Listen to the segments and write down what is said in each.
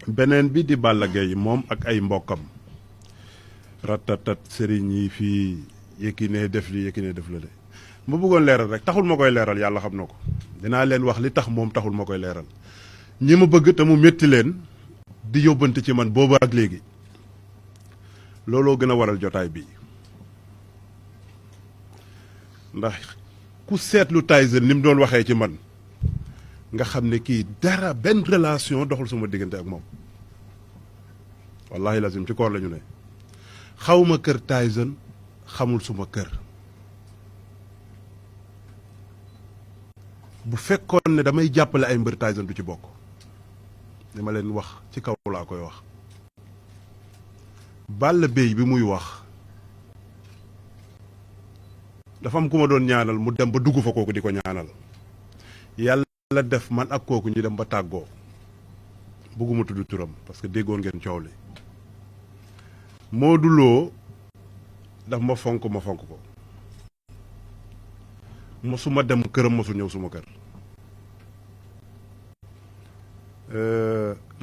beneen bi di Balla Gaye moom ak ay mbokkam ratatat sëriñ yi fii Yékini def li Yékini def la de ma bëggoon leeral rek taxul ma koy leeral yàlla xam na ko dinaa leen wax li tax moom taxul ma koy leeral ñi ma bëgg te mu métti leen di yóbbante ci man boobu ak léegi looloo gën a waral jotaay bi ndax ku seetlu Tyson ni mu doon waxee ci man nga xam ne kii dara benn relation doxul sama diggante ak moom wallahi lazim ci koor la ñu ne xawma kër Tyson xamul suma kër bu fekkoon ne damay jàppale ay mbër Tyson du ci bokk li ma leen wax ci kaw laa koy wax Balla Beye bi muy wax dafa am ku ma doon ñaanal mu dem ba dugg fa kooku di ko ñaanal yàlla def man ak kooku ñu dem ba tàggoo bëgguma tudd turam parce que déggoon ngeen coow li Modou Lo daf ma fonk ko mosuma dem këram mosu ñëw suma kër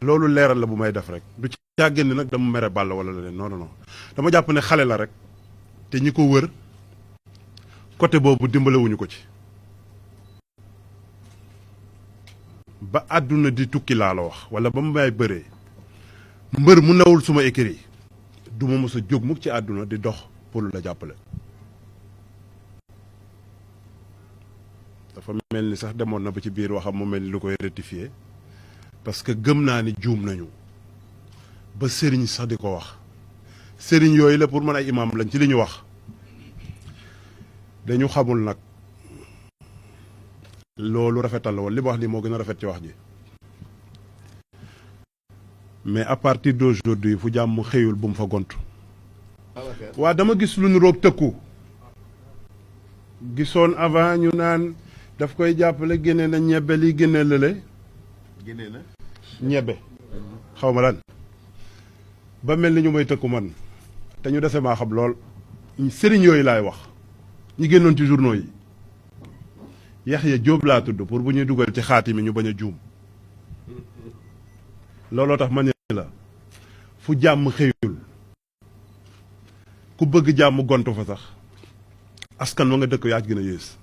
loolu leeral la bu may def rek du ci càggeen ni nag dama mere Balla wala leneen non non non dama jàpp ne xale la rek te ñi ko wër côté boobu dimbalewuñu ko ci ba àdduna di tukki laa la wax wala ba mu may bëree mbër mu newul suma écrit du ma mës a jóg mukk ci àdduna di dox pour la jàppale dafa mel ni sax demoon na ba ci biir waxam mu mel ni lu koy rectifier parce que gëm naa ni juum nañu ba sëriñ sax di ko wax sëriñ yooyu la pour mën ay imaam lañ ci li ñu wax dañu xamul nag loolu rafetal la woon li ma wax ni moo gën a rafet ci wax ji mais à partir d'aujourd'hui fu jàmm xëyul bu mu fa gontu waa dama gis lu nu roog tëkku gisoon avant ñu naan daf koy jàppale génne na ñebbe li génne lële génne na ñebbe xaw ma lan ba mel ni ñu may tëkku man te ñu dese maa xam lool sëriñ yooyu laay wax ñi génnoon ci journaux yi Yaxya Jóob laa tudd pour bu ñuy dugal ci xaatimi ñu bañ a juum looloo tax ma ne la fu jàmm xëyul ku bëgg jàmm gontu fa sax askan wa nga dëkk yaa gën a yées